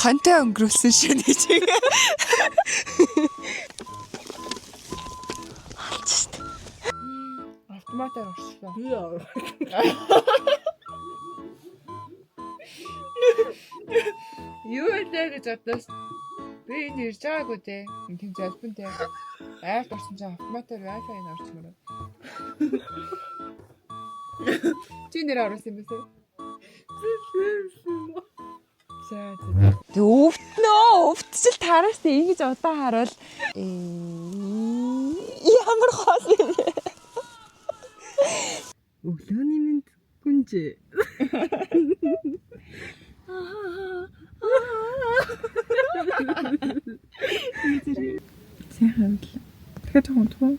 Хонтой өнгөрүүлсэн шөнө чиг. Автоматар орчлоо. Юу вэ гэж бодоос би энд ирж байгаагүй те. Тийм залбин те. Айлд орсон чинь автоматар Wi-Fi-г орчмоор. Чи нэр оруулсан юм бэ? За за. Тэг өвтнөө өвтчил тараас тэг ингэж удаан харуул ямар хоол юм бэ? Өглөөний мэнд гүнжээ. Сайхан л. Тэгэхээр жоохон туу.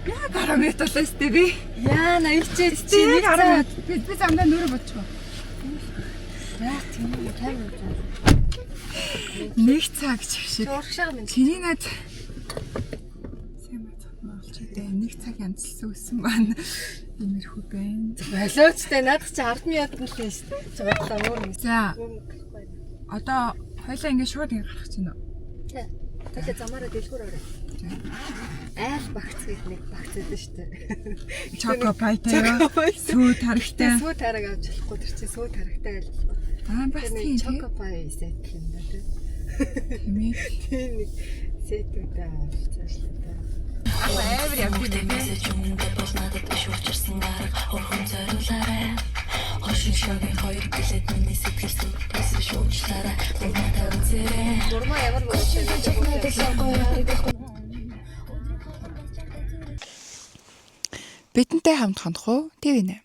Яг 10 минут болоо сте би. Яа, наялчээ чи Яг 10 минут. Би замдаа нүрэ бодчих. Яа, тийм үү, тайван явж байгаа. Нэг цаг ч шиг. Урагшаага минь. Чиний над сайн байцгаана болчихдээ. Нэг цаг янзлсан өссөн маань иймэрхүү байна. Болоочтой наадах чи 10 минут нь л юм шүү дээ. Чи бодлоо өөр юм. За одоо хоёлаа ингэ шууд ингэ гарах чинь үү? Тэ. Тэгэлээ замаараа дэлгүүр орой. Айл багц гэх нэг багц өгдөн шүү дээ. Чоко пайтай юу? Сүү тарагтай. Сүү тараг авч болохгүй тэр чинь сүү тарагтай айл болох. Аа бас Тэр тийм нэг тий. чоко пай сет юм да тий. Тийм ээ. Тийм нэг сетүүдээ авч цаашлаа. Амар явд юм бэ. Мессеж өмнөдөө бол надад биш учирсан арга өрхөн зориулаарай. Хошин шогийн хоёр билет миний сэтгэл зүрхээс шүүмжлээрэй. Урмаа үзээрэй. Урмаа ямар мөрөж байна. Бидэнтэй хамт хонох уу? Тэг нэ.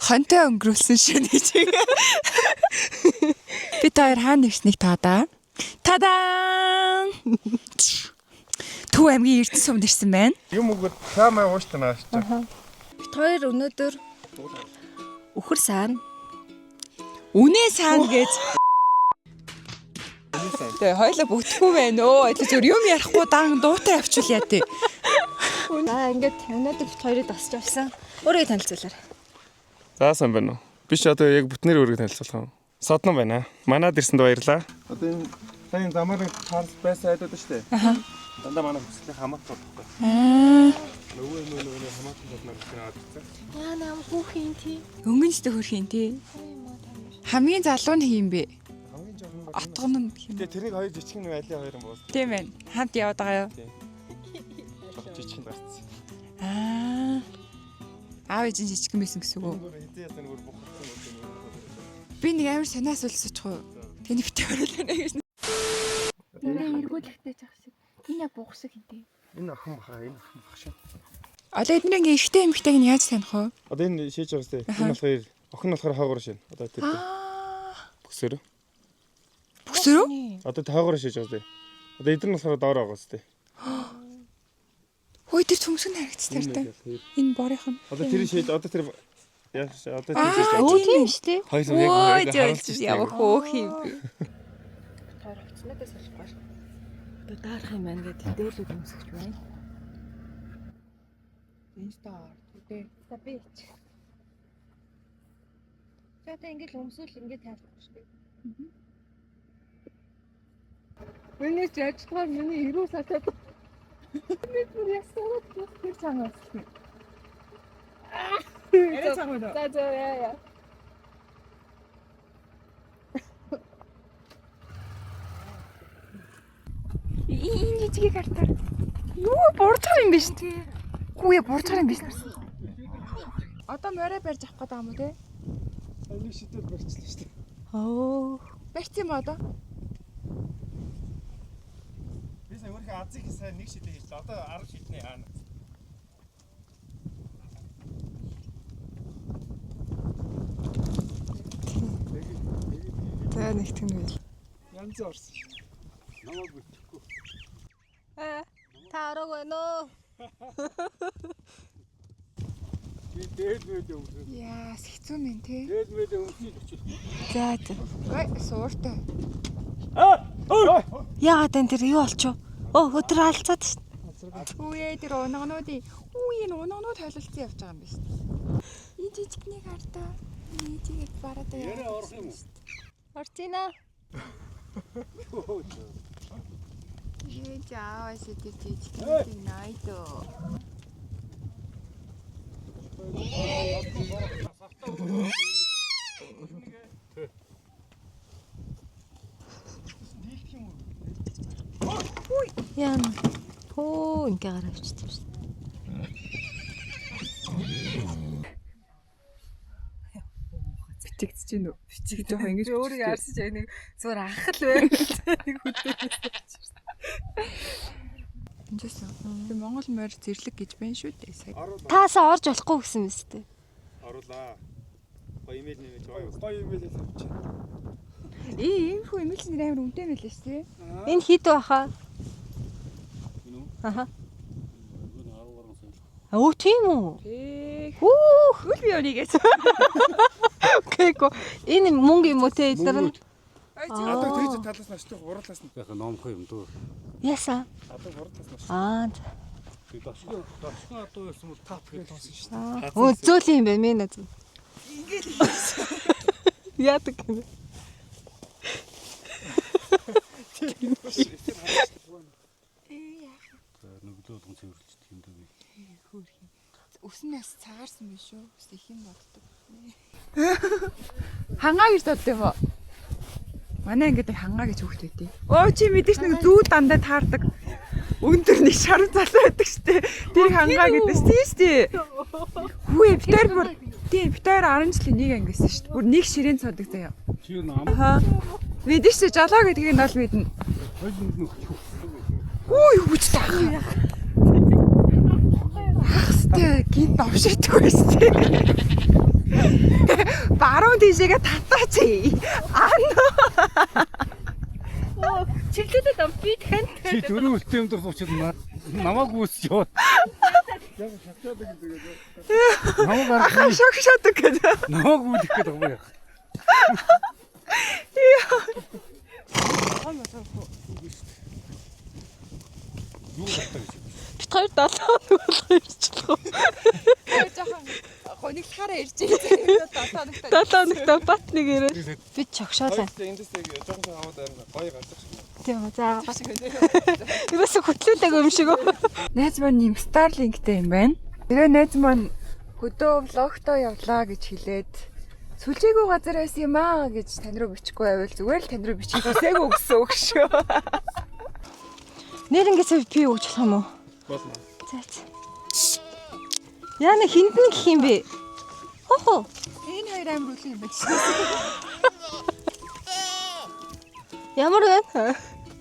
Хонтой өнгөрүүлсэн шөнө чиг. Бид хоёр хаана нэгснийг таадаа. Тадаан! Төв аймгийн Эрдэнэ сумд ирсэн байна. Юм өгөөд чамаа ууштай нааш чи. Бид хоёр өнөөдөр үхэр саана. Үнээ саана гэж. Тэгээ хоёлаа бүтггүй байна өө. Хоёлаа зөв юм ярихгүй дан дуутай авчвал яа тий. За ингээд өнөөдөр бид хоёрыг дасч авсан. Өөрийгөө танилцуулаарай. За сайн байна уу? Биш одоо яг бүтнээр өөрийгөө танилцуулах юм. Соднон байна. Манад ирсэнд баярлаа. Одоо энэ сайн замаар таарс байсан айдаад штэ. Аа. Дандаа манай хүслийн хамаатан байхгүй. Аа. Нөгөө хамаатан бодлоор ирсэн аваад ирсэн. Яа нам хүүхэн тий. Өнгөнчтэй хөрх юм тий. Хамгийн залуу нь хийм бэ? Хамгийн жоохон бол Отгон нь хийм. Тэгээ тэрнийг хоёр жижигэн нэг айлын хоёр юм боос. Тийм байна. Хамт яваад байгаа юу? Жоохон жижигэн гарцсан. Аа. Аав ээж нь жижигхэн байсан гэсэн үг үү? Бүр хэзээ ясаа нэг бухарсан бол Би нэг амар сонио асуулт асуучих уу? Тэний битээ оруулаа гэж. Энэ эргүүлэхтэй жах шиг. Энэ яг буух шиг хинтээ. Энэ охин баха, энэ охин бах шүү. Одоо эдгээр ингээ эрэгтэй эмэгтэйг нь яаж таних вэ? Одоо энэ шийж байгаа сте. Энэ болохоор охин нь болохоор хоогоор шин. Одоо тэр Аа. бүсээрөө. Бүсэрөө? Одоо тоогоор шийж байгаа сте. Одоо эдгээр нь болохоор доор байгаа сте. Хөөе тэр төмсөг нь харагдчихсан. Энэ борынх нь. Одоо тэр шийж одоо тэр яаш одоо тэр шийж. Өө тийм шүү дээ. Хоёр яг Өө харуулж жоо ямар хөөх юм бэ? Бид хоёр хувцснуудаа солихгүй. Одоо даарах юм байна гэдэг дээлүүд өмсөж байна. Инста үү? За би ич. За одоо ингээд өмсөөл ингээд тайлбар шүү дээ. Миний ч ажиллагаар миний эрүү сатаад. Би бүр ясаад тэр чанга болсон. Арай чанга уу? За за яа яа. Энэ жижигийг хартаар. Юу буржгаар юм биш тий. Хүүе буржгаар юм биш. Одоо морой барьж авах гэдэг юм уу те? Нэг шидэл барьчихлаа шүү дээ. Оо. Барьсан юм одоо? Би сая өөрийнхөө азыг сайн нэг шидэл хийчихлээ. Одоо 10 шиднэ яана. За нэг тийм байл. Янз орсон. Та ороог байна уу? Би дээд мэд өмсөн. Яа, хэцүү мэн те. Дээд мэд өмсөж өчөх. За за. Ой, сууртай. Яагаад энэ тэр юу болчих вэ? Өө өдөр алцаад шүү. Үе тэр унагнуудын үе энэ унагнууд хойлолцсон явж байгаа юм байна шүү дээ. Энэ жижигнийг хартаа. Нийтгээд бараад Яриа орох юм уу? Орчина. Ээж ааваас тэр жижигнийг найдоо. Яна. Хөө ингээ гараа авчихдээ шүү дээ. Бичигдэж гин үү? Бичиг жоохон ингэж Өөрөө ярьсан ч нэг зүгээр анх л байна. Нэг хөдөө. Энэжсэн. Би Монгол морь зэрлэг гэж байна шүү дээ. Сая. Таасаа орж болохгүй гэсэн мэт дээ. Оруулаа. Гоё имэйл нэмэж гоё. Гоё имэйл тавьчих. Ээ, иймэрхүү имэйл нэр амар үнэтэй мэлээ шүү дээ. Энэ хит баха. Аха. Өө тийм үү? Тэг. Хүүх. Хөл би өнийг гэж. Окейко. Энэ мөнгө юм уу те эдгээр нь? Одоо тэгж талаас нь очиж гурлаас нь. Яг номхон юм дөө. Яасан? Одоо гурлаас нь очиж. Аа. Би дошгон дошгон адуу байсан бол тап гэж болсон шүү дээ. Өө зөөлөн юм байна минь наз. Ингээл. Яадаг юм бэ? За нүглөө болгон цэвэрлждэг юм дөө би. Хөөрхөн. Өсөн нас цагаарсан биш үү? Өс их юм боддог. Хангаа гэж бодд юм уу? Манай ингээд хангаа гэж хүүхд байдیں۔ Өө чи мэдээч нэг зүү дандаа таардаг. Өндөр нэг шар залуу байдаг штэ. Тэр хангаа гэдэг шүү тийм штэ. Хүүе битэр бүр тийм битэр 10 жилийн нэг ангисэн штэ. Бүр нэг ширээн цодог заяа. Чи юу ам Аа. Мэдэн штэ жалаа гэдгийг нь бол мэднэ. хоёул нөхчих. Үу юу ч таах. Ах сте гинт овшигдгүй байсан тий. Баруун тийшээгээ татаач. Аа. Чиглэлээд ам би тань. Чи дөрөв үлтэй юм дээр суучид намайг үүсч яваа. Намайг Ахаа арга шок шодог гэдэг. намайг үүдэх гэдэг юм яа. Юу гэдэг гэж. Бит хоёр 7 хоног болго ирчихлээ. Жохон гониглахаараа ирж байгаа. 7 хоногтой. 7 хоногтой бат нэг ирээ. Би чогшоолаа. Эндээс яг жоохон аваад харин гоё гардаг шиг. Тийм үү. За. Ерөөсө хөтлүүлээгүй юм шиг үү? Найз маань юм Starlink-тэй юм байна. Тэгээ найз маань хөдөө влогтоо явлаа гэж хэлээд сүлжээгүй газар байсан юм аа гэж тань руу бичихгүй байвал зүгээр л тань руу бичих хүсээгүй гэсэн үг шүү. Нэрнгээсээ би өгч болох юм уу? Болно. За за. Яна хиндэн гэх юм бэ? Хоо. Энэ хоёр амар үлэн юм байна. Ямар байна?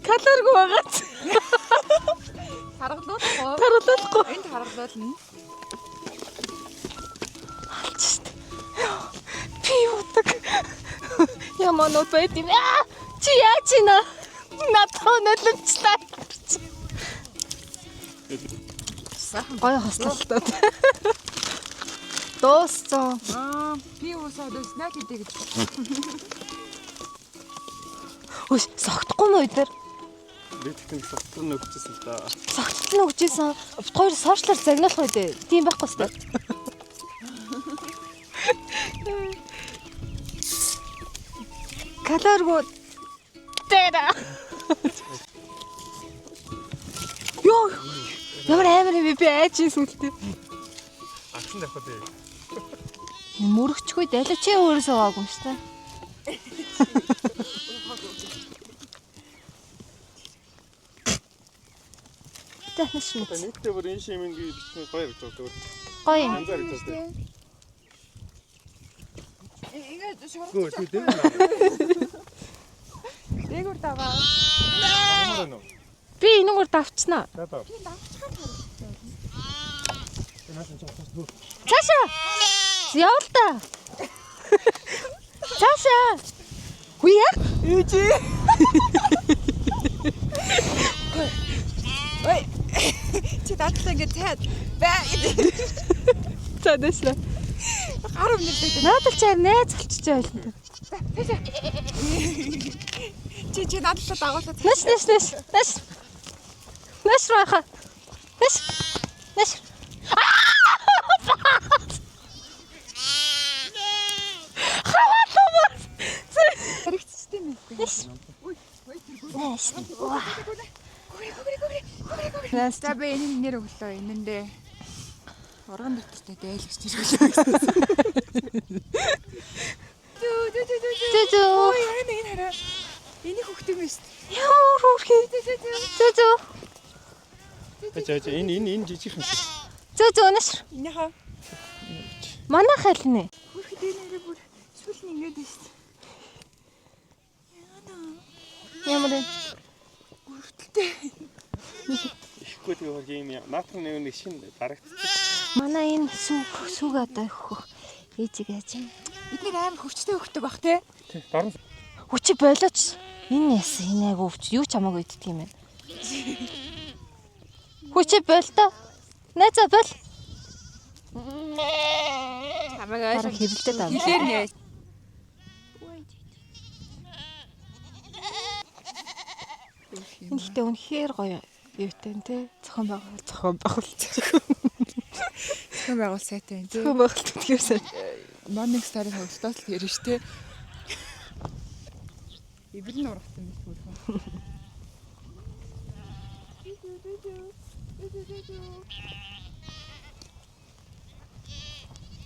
Калоргүй байгааз. Таргалуулахгүй. Тарлахгүй. Энд таргалуулна. Алж штт. Би юудаг. Ямар нот байд юм. Аа! Чи яаж ийна? Надад нөлөмчлээ. Гоё хослолтой. Дууссан. Аа, би уусаад снак идэ гэж. Өс согтохгүй мó өдөр. Би тэгтэн согтон өгчээсэн л да. Согтолт нь өгчээсэн. Бит хоёр сошиалар загнуулах үү дээ. Тийм байхгүй сте. Калоргүй дээр. Йоо. Ямар амар юм бэ би айж сүлтээ. Агсан давхад ээ. Мөрөгчгүй далив чи өөрөөсөө waaгүй юм шүү дээ. За нэш мэт. Нийтдээ бүр энэ шимэнгийн бичсэн гоё гэж боддог. Гоё юм. Янзаар гэж боддог. Ингээд Гөө шургаж. тий дээр Дээгүүр даваа. наа. Би энэгээр давчнаа. За даа. Цаашаа. Явал та. Цаашаа. Хүү яа? Ээжээ. Ой. Чи дадлаа ингээд цаад. Бай. За дэшлээ. Гар өмнөд. Наадал чи найз болчихж байлаа. Чи чи надлаа дагуулаад. Нэш нэш нэш. Нэш. Нэш руу хаа. Нэш. Нэш. Хэрэгцтэй юм бэ? Нэш. Нэш. За би энэ нэр өглөө энэндээ урган дотор дээл гэж хэлсэн. Дүү дүү дүү дүү. Зүү зүү. Ой, энэ энэ хараа. Энийг хөхт юм биш. Ямар хөөрхий. Зүү зүү. Ачаа ачаа энэ энэ энэ жижигхэн шиг. Зүү зүү нэш. Энийхээ Манайх аль нэ? хөрхөд энэ нэрээ бүр сүүл нь ингэж байна шүү дээ. Ямар вэ? Өрөвдөлтэй. Ихгүй тэгээ хөрх юм яа. Наатах нэг нэг шин дарагдчих. Манай энэ сүг сүг одоо хөх ээжиг яаж юм? Бид нэр амар хөвчтэй хөхдөг бах те. Тий. Дорн Хүчи болооч. Энэ яасан энэ айгу өвч юу ч хамаагүй иддэг юм байна. Хүчи бол доо. Найзаа бол. Хамаг Бараг хэрэлдээд авна. Хэлээр нэ. Энэ гэхдээ үнэхээр гоё юутай нэ зохион байгуул зохион байгуулалт. Зохион байгуул сайтай юм те. Зохион байгуулалт тэгэхээр сайн. Morning Star-ын тоглолтоос л ярина шүү те. Ибэл нь ургасан мэт хөрхөн.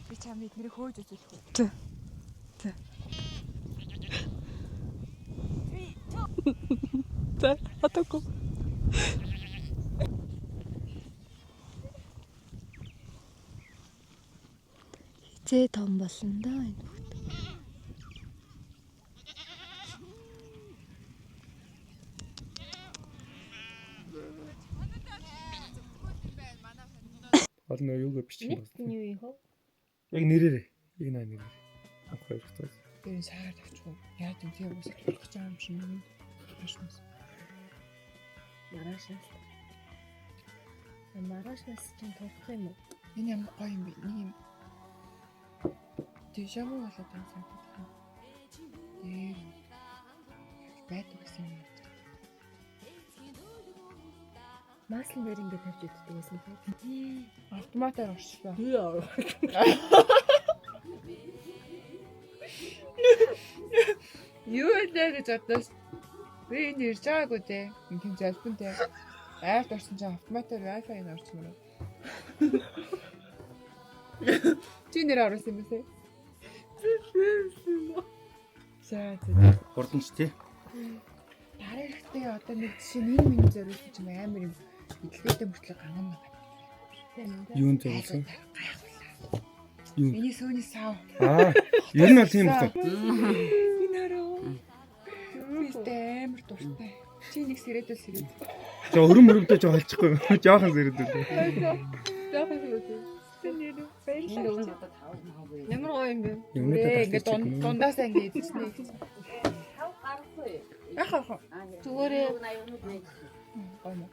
Би чам эднэрийг хөөж үзүүлэх үү? Зөө. Зөө. За одоогүй. Хизээ том болно да энэ хүүхд. Бол нөө юугаа бичих юм бэ? Юу юм хөө? Яг нэрээрээ. Яг наа нэрээрээ. Анх хоёр дахь. Тэр нь саар тавчих уу? Яаж юм тийм уусах гэж байгаа юм шиг юм. Ташмас. Маргаашнаас. Маргаашнаас чинь турах юм уу? Энэ ямар гоё юм бэ? Нэг юм дежавю болоод байгаа санагдах юм. Дээр байдаг гэсэн юм. Маслан дээр ингэ тавьж иддэг байсан тийм. Автоматар орчлоо. Юу вэ гэж боддоос би энд ирж байгаагүй те. Инхэн залбин те. Айрт орсон чинь автоматар Wi-Fi-г орчмоор. Чи нэр оруулсан юм бэ? За за. Хурдан ч тий. Дараа ихтэй одоо нэг жишээ нь энэ миний зориулсан чинь амар юм идэлгээтэй мөртлөө ганган байгаа. Юун зориулсан? Гайхуулаа. Юу? Миний сүүний сав. Аа, ер нь бол тийм байхгүй. Энэ хараа. Би өстэй амар дуртай. Чи нэг сэрэдэл сэрэд. За өрөм өрөмтэй жоо холчихгүй. Жохон зэрэдэл. Жохон сэрэдэл. Нэр баярлалаа. Ямар гоё юм бэ? Юмнуудаа Ингээ дундаасаа ингээ идчихнэ. Ах ах. Зүгээрээ Гоё юм.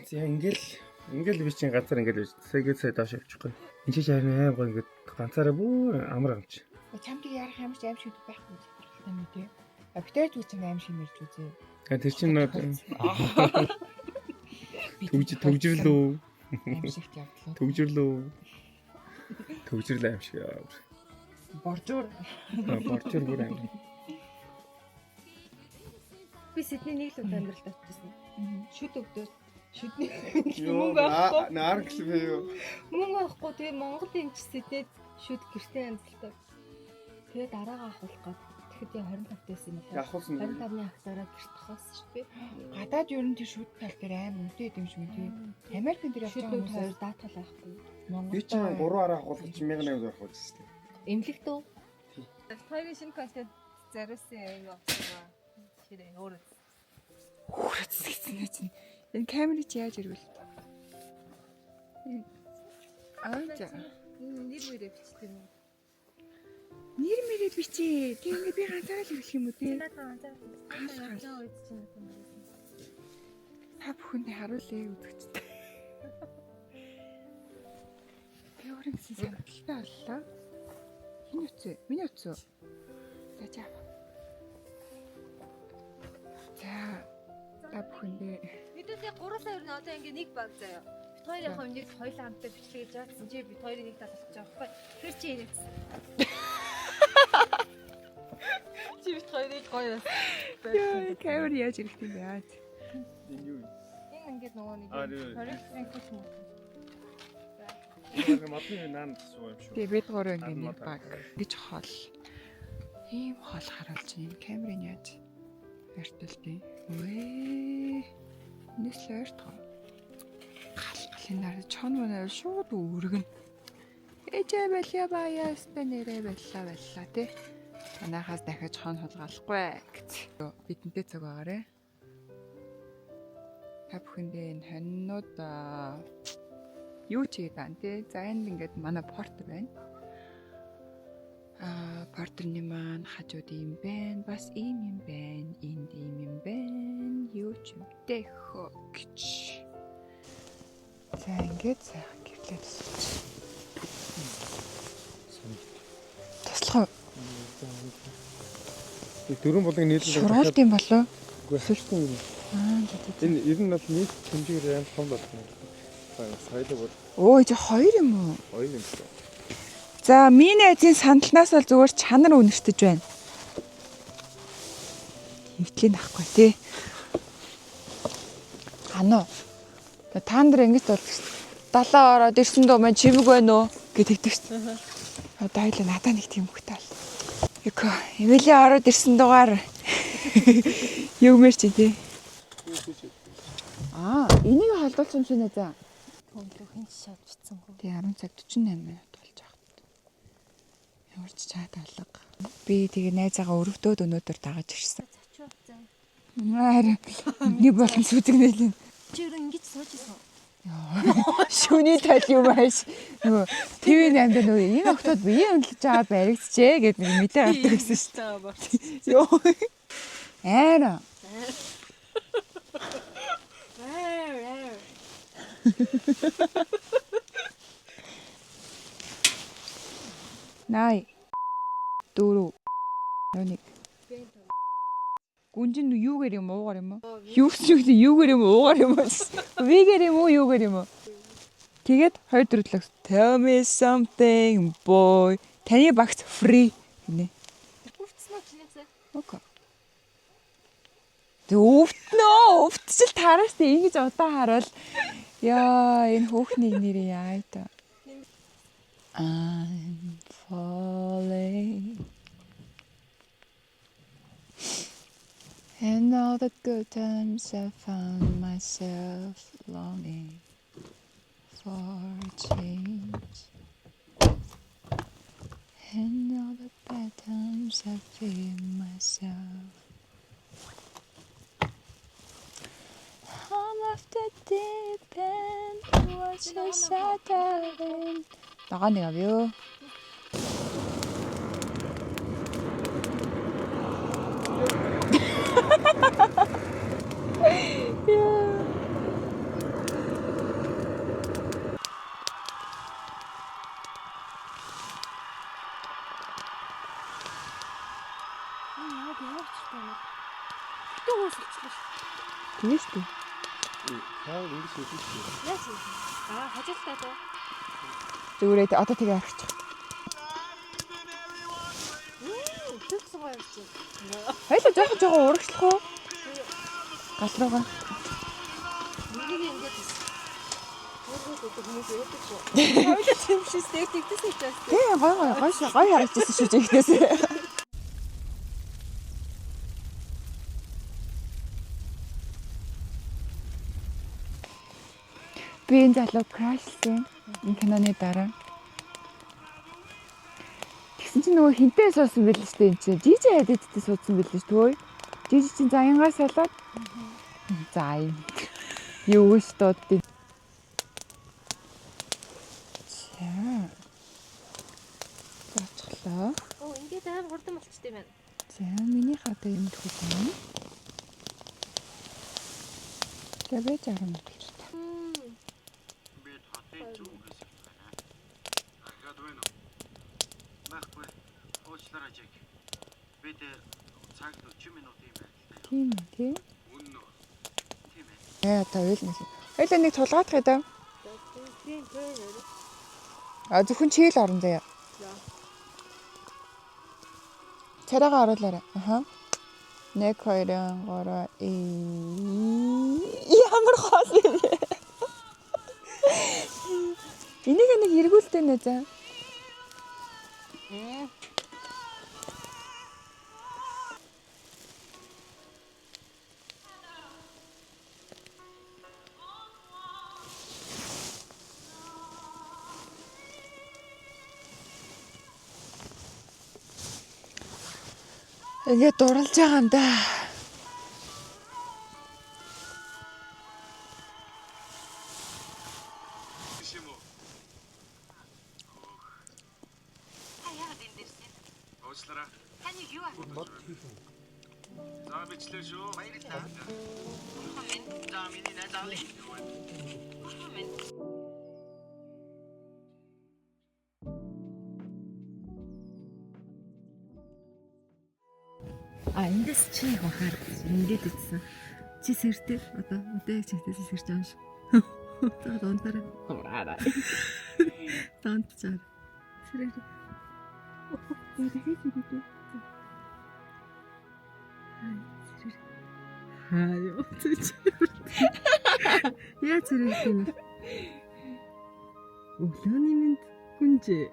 За ингээл ингээл би чинь ганцаар ингээл байж. Сая сая доош явчихгүй. Энд чинь харин аим гоё ингээд ганцаараа бүр амар амч. Чамд ярах ямар ч аим шиг байхгүй юм тий. А битэр зүг чинь аим шиг мэрж үзье. А тэр чинь нөө төгжрлөө. Аим шигт явдлаа. Төгжрлөө. Төгжрлөө аим шиг. Боржуур. Борчор бүр аим. би Сидней нэг л удаа амьдралд очижсэн. Шүд өвдөөс шүдний Юу мөнгө авахгүй. Наргл би юу. Мөнгө авахгүй тэгээ Монгол юм чи Сиднейд шүд гэртээ амьдралтай. Тэгээ дараагаа ахуулах гээд тэгэхэд яа 25 байсан юм байна. Ахуулсан. 25-ны агсаараа гэрт тохиосон шүү дээ. Гадаад ер нь тэр шүд тал дээр аим үнэтэй юм шиг тий. Америкт тэр явж байгаа Шүднүүд хүмүүс хоёр даатгал байхгүй. Монгол Би чинь 3 араа ахуулах чинь 1800 ахуулсан шүү дээ. Эмнэлэгт үү? Хоёрын шинэ контент зориулсан юм авсан. Ширээ өөрөө. Хүрээцсэн гэсэн чинь энэ камерыг чи яаж ирвэл? Аа за. Нэр мөрөө бичдэг юм. Нэр мөрөө бичээ. Тэг ингээ би ганцаараа л ирлэх юм уу те? Та бүхэндээ харуулъя үзэгчтэй. Би өөр юмсан сонирхолтой боллоо. Хин үцээ? Миний үцээ. За чаа. За. Та бүхэндээ Хэдүүлээ 3 сая өрнө одоо ингээ нэг баг заяа. Бит хоёр яг нэг хоёлаа хамтаа бичлэг хийж байгаа гэсэн чи бит хоёрын нэг тал болчих жоох байхгүй. Тэр чи инээсэн. Чи бит хоёрыг гоё бас. Яа, камер яаж ирэх юм бэ? Энэ юу юм? Энэ ингээд нөгөө нэг Аа, юу. коррекцийн хүч мөн. Модны наан суу юм шүү. Тэгээ бид гурав ингээ нэг Мод. баг гэж хол. Ийм хол харуулж байна. Камерыг яаж ойртолтیں۔ Үе. Энэс л ойртгоо. Гал галын дараа чон мөн шууд өргөн. Ээжээ байлаа баяа өстө нэрээ байлаа байлаа тий. Манайхаас дахиад чон хулгаалахгүй гэж. Бидэнтэй цаг байгаарэ. Та бүхэндээ энэ хоньнууд юу ч хийгээд байна тий. За энд ингээд манай портер байна. Аа, портерны маань хажууд юм байна. Бас ийм юм байна. Энд ийм юм байна. Юу ч юм тэхөө гэж. За ингээд сайхан гэрлээ тусалж. Туслах уу? Дөрвөн булан нийлүүлээд Шуруулт юм болов? Үгүй хальтан юм. Аа, за, за, за. Энэ ер нь бол нийт хэмжээгээр амар том болсон юм. За соёлог бол Өө, чи хоёр юм уу? хоёр юм шиг. За, миний айзын сандалнаас бол зүгээр чанар үнэртэж байна. Хэмтлийн ахгүй тий. Хано. Та нар ингэж болдог шүү дээ. Далаа ороод ирсэн дөө маань чимэг байна уу гэж тэгдэг шүү дээ. Одоо хоёлаа надаа нэг тийм хөхтэй бол. Эко, Эмили ороод ирсэн дугаар юу мэр чи тий. Аа, энийг холдуулсан юм шиг нэ за. Төмлөө хин шат битсэнгүй. Тий 10 цаг 48 минут болж байгаа. Ямар ч чад алга. Би тэгээ найзаагаа өрөвдөөд өнөөдөр дагаж ирсэн. Зочоо заа. Харин нэг болон сүзгнэлэн. Чи өөр ингэж сууж исэн. Шүний тал юм ааш. Нөгөө ТV8 дээр нөгөө энэ октод биеийн үнэлж байгаа баригдчихэ гэд нэг мэдээ гардаг байсан шүү дээ. Йоо. Аараа. Аар аар. Най. 4 11. Гүнжин юугээр юм уугаар юм уу? Юу ч юм юугаар юм уугаар юм уу? Вигээр юм уу юугаар юм уу? Тэгээд 2 4 7 Tell me something boy. Таны багц free гинэ. Өвцсөн үү чинээсээ? Окей. Тэг өвтнөө өвтчил тараас тэг ингэж удаан харуул. Яа энэ хөөхнийг нэрээ яа та. I'm falling. And all the good times I found myself longing for change. And all the bad times I feel myself. I'm off the deep end. What's your sudden? Ногоо нэг авъя. Яа. Энэ яг ямар ч юм бэ? Битүү хөөсөлчлээ шүү. Тэгээс үү? Таа ингэж хэлсэн шүү. Яаж юм? Аа, хажуултаа дөө. Зүгээрээ одоо тэгээ орчих. Төгс гоё юм чи. Хоёлаа жоохон жоохон урагшлах уу? Гал руугаа. Мөрийг ингэж өөргөө гэдэг хүмүүс ярьдаг шүү. Хоёулаа тийм шиг тэгдээс хийж Тий, гой гой гой шүү. Гой харагдчихсан шүү жигнэс. Би энэ залуу крашлсан энэ киноны дараа. Тэгсэн чинь нөгөө хинтээ суусан байл шүү дээ энэ чинь. Жижи хайдтай суудсан байл шүү дээ. Жижи чинь заянгаас салаад за юм. Юу ч дууддیں۔ За. Зоцглоо. Оо, ингээд амар хурдан болчтой юм байна. За миний хата юм төхөж байна. За байж 10 минут хэрэгтэй. Би хотын зүүн хэсэгт байна. Дахиад байна уу? Байхгүй. Уучлаарай Жек. Бид цаг 40 минутын байдалтай. Тийм үү тий. Үнэн үү? Одоо уйл нэг. Ойлаа нэг тулгаадах юм даа. А зөвхөн чийл орон заяа. Царайгаа оруулаарай. Аха. 1 2 3 Ямар хоол юм бэ? Энийг нэг эргүүлтэй нэ за. Ингээд дурлж байгаа юм да. А эндээс чи их анхаар ингээд ицсэн. Чи сэртэй одоо одоо яг чигтээс сэрж байгаа юм шиг. За донтараа. Ураараа. Донтчаар. Сэрээр. Яа дахиад сэрээ. Хаа юу тийч. Яа зэрэг юм. Өглөөний мэнд хүнжээ.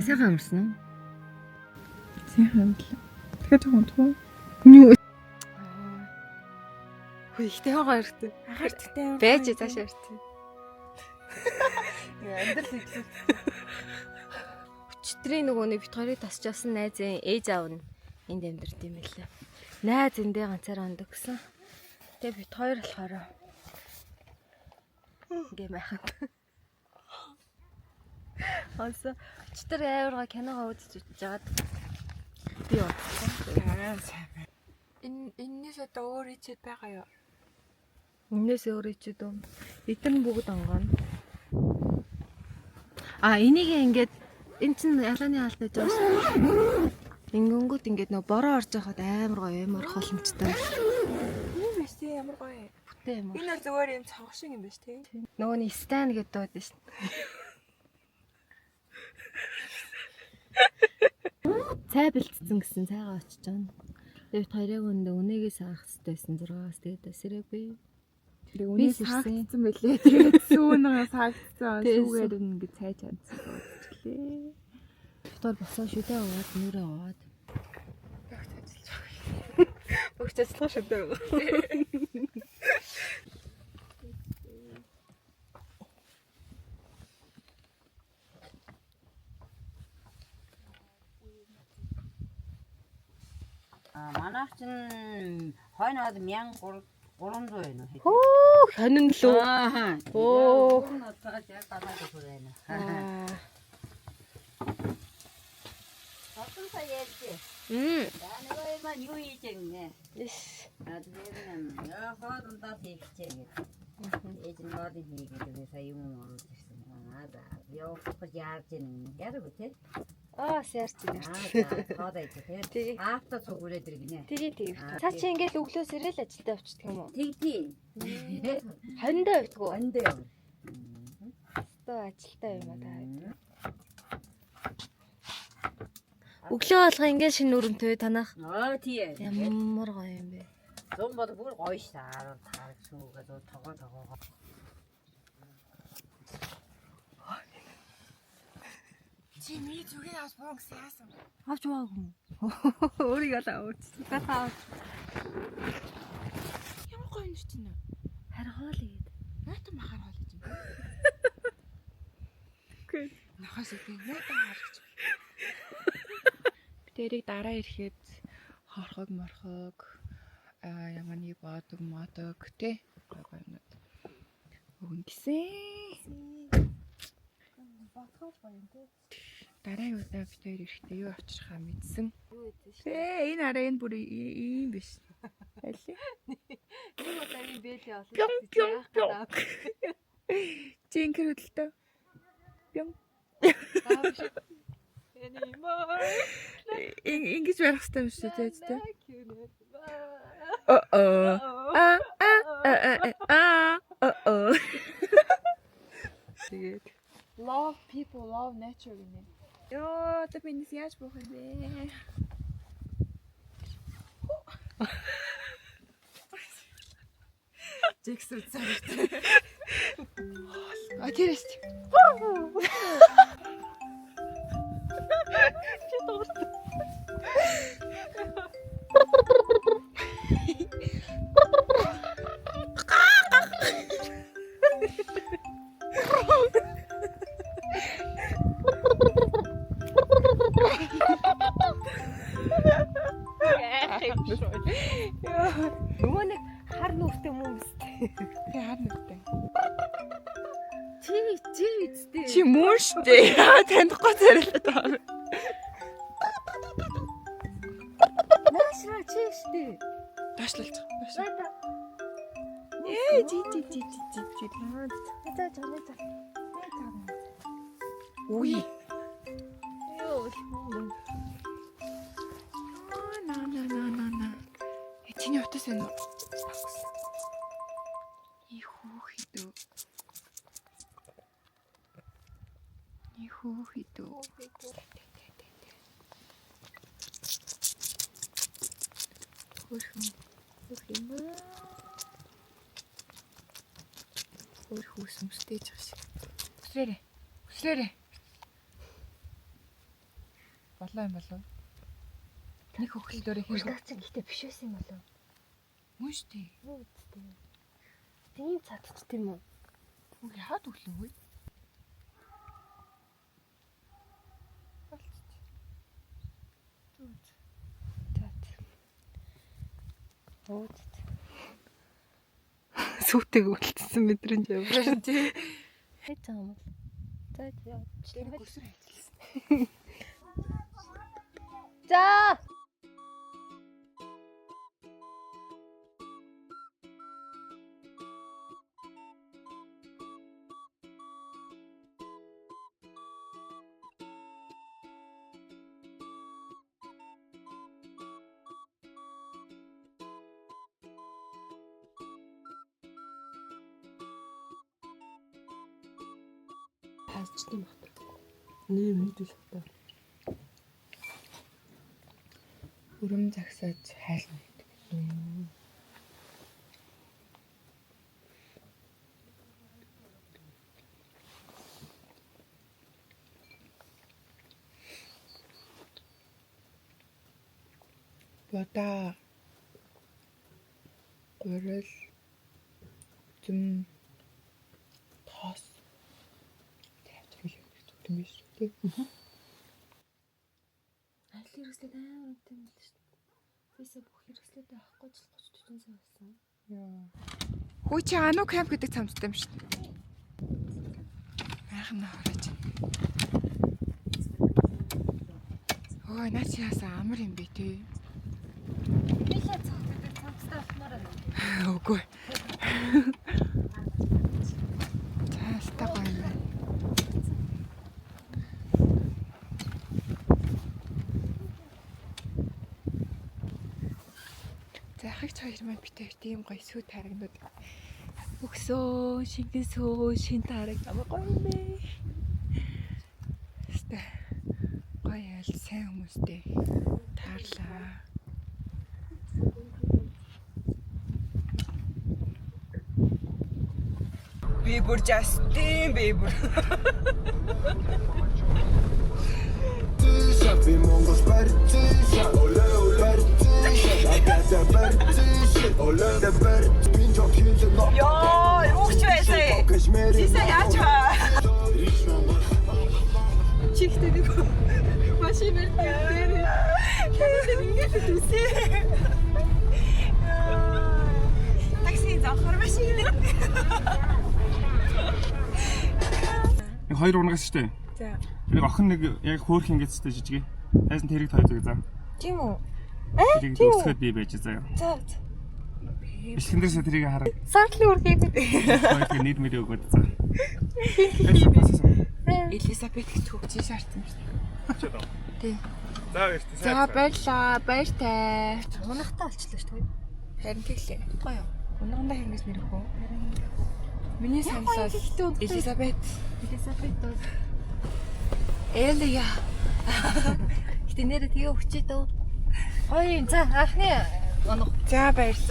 Сайхан амарсан уу? Сайхан амтлаа. Тэгэхээр жоохон туу. Юу. Хөө ихтэй байгаа хэрэгтэй. Агарттай ямар. Байж цаашаа иртээ. Амьдрал хэвлэл. Өчигдрийн нөгөө нэг бит хоёрыг тасчаасан найзын ээж аав нь энд амьдард юм байлаа. Найз эндээ ганцаараа ондог гэсэн. Тэгээ бит хоёр болохоор ингээ майханд. Онсо өчигдөр авирга киногоо үзэж үзэж жагаад би бодсон. Аа сайн байна. Энэ энэс одоо өөр ичээд байгаа юу? Энээс өөр ичээд юм. Эдгээр нь бүгд онгоно. А энийг ингээд эн чин ялааны хаалт гэж байгаа шүү. Ингэнгүүт ингээд нөгөө бороо орж байхад амар гоё амар холомжтой. Ийм биш тий ямар гоё. Бүтээ юм уу? Энэ бол зүгээр юм цонх шиг юм биш тий. Нөгөө нэг стан гэдэг дууд шин. Цай бэлтцэн гэсэн цайгаа очиж байгаа. Тэгээд хоёрыг өндөө үнээгээс авах хэрэгтэй байсан 6-аас тэгээд сэрээгүй. Тэгээ Би үнээс сэрсэн. саагдсан байлээ. Тэгээд сүүнээ саагдсан. Тэгээд Сүүгээр ингээд цай чанцсан уучихлээ. Битгоор босоо шүдэ уугаад нүрээ уугаад. Багц ажиллаж байгаа. Өгч ажиллах шүдэ уугаа. А манайх чинь хойноод 1300 байна уу? Хөө хонин лөө. Аа. Оо. Оо. Яг гадаад хөр байна. Хотон сая ярьж. Мм. За нэг юм юу хийж гинэ. Иш. А тэгээд яа хоолндоо хийчихээ гэдэг. Ээж нь хоолыг хийгээд би сая юм оруулж ирсэн. Аа за явах яарж гинэ. Яраг үү те? Аа сэрч гинэ. Аа за хоолой идэх те. Тэгээ. Аавта цуг үрээд иргэнэ. Тэгээ тэгээ. Аа, Цаа чи ингээл өглөөс ирээл ажилдаа явчихдаг юм уу? Тэг тий. Хониндоо явдаг уу? Ондоо яв. Өстөө ажилтаа юм а та. Өглөө алга ингээл шинэ өрөмтэй танах. Аа тий. Ямар гоё юм бэ? Зун бол бүр гоё ш. 10 таар шүүгээ зун тогоо тогоо. Чи миний зүгийг авч буун гэсэн яасан? Авч байгаагүй юм. Өөрийгөө л авч. Та авч. Ямар гоё юм чинь нэ. Харин хоол игээд. Наатан махаар хоол гэж юм. Үгүй. Нохоос идэв наатан хоол гэж. Би тэрийг дараа ирэхэд хорхог морхог аа ямар нэг бодог модог те гоё гоё юмнууд өгнө гэсэн. Бодхоор гоё юм те. Дараагийн удаа бид хоёр ирэхдээ юу авчрахаа мэдсэн. Тэ энэ арай энэ бүр ийм биш. Аль? Нэг удаагийн бэлээ олон. Пюн пюн пюн. Чи инкер хөдөлтөө. Пюн. Эний маа. Ингэж барих хэрэгтэй юм шүү дээ, тий. Оо. А а а а а оо. Тэгээд love people, love nature гинэ. Йоо, тэ би энэс яаж буух юм бэ? Джексон цагт. А тэр шүү. Нөгөө нэг хар нүртэй мөн биз дээ. Тэ хар нүртэй. Чи үсттэй. Чи мөн штэ. Яа танихгүй царайлаад байгаа юм. Наашра чи штэ. Доошлолцох. Доош. Ээ чи чи чи чи чи чи. За за за. Үгүй. Йоо. На на на на на. Э чиний утас байна уу? И хүүхэд үү. И хүүхэд үү. Хөөрхөн. Бүх юм аа. Өөр хүүс өмстэйж байгаа шиг. Үсрээрээ. Үсрээрээ. Болоо юм болов. Нэг хөхлөөрөө хэр Наа чи гэхдээ биш байсан юм болов. мөн штэ. Юу үсттэй. Тийм цадч тийм үү? Үгүй яагаад өглөө вэ? Болчих. За. Өөд. Сүтэг үлдсэн мэдрэмж яваа. Тий. Хайж байгаа юм бол. За яа. Тэр гүсэр хэлчихсэн. За. Хайчтай баг. Нэр мэдүүлэх та. Өрөм загсааж хайлна гэдэг. Будаа гурил зүм тоос тавьж хэлэх юм биш үү? Аль хэрэгслээд амар үнэтэй юм л шүү дээ. Бисаа бүх хэрэгслээдээ авахгүй ч 30 40 сая болсон. Яа. Хүү чи Ану камп гэдэг цамцтай юм шүү дээ. Майхан хараач. Ой, наа чи яасан амар юм бэ те. Би л цогцтой цамцтай болмоор байна. Үгүй. За, ста гоё юм байна. За, хагч хоёр маань бит хоёр тийм гоё сүү тарагнууд өгсөө, шингэн сүү, шин тараг амар гоё юм бэ. Ста гоё айл сайн хүмүүстэй таарлаа. Би бүр Justin Bieber. Би Монгол барьцсан. Оле барьцсан. Агата барьцсан. Оле барьцсан. Би жоо хийлээ нөө. Йоо, юу ч байсан. Чисээ яаж хаа? Чихтэй нэг машин барьдаг дээр. Хянаад ингэж үсээ. Такси завхар машин. Нэг хоёр унгаас штэ. За. Тэр охин нэг яг хөөх ингэж штэ жижиг. Тайзан тэрийг тойз за. Тийм үү? Тэрийг өсгөхөд би байж заяа. За. Бичлэгэн дээрээ тэрийг хараа. Сардлын үргийг Хоёр нэр мэрээ өгөөд за. Элизабет гэж хөгжиж шаардсан юм шүү дээ. Тий. За баяртай. За баярлаа. Баяртай. Унахтаа олчлоо шүү дээ. Харин тэглээ. Гоё. Унгандаа хэрэгс нэрх үү? Миний санал бол Элизабет. Элизабет бол Элия. Гэтэ нэрээ тэгээ өгчээ дөө. Гоё юм. За анхны унах. За баярлалаа.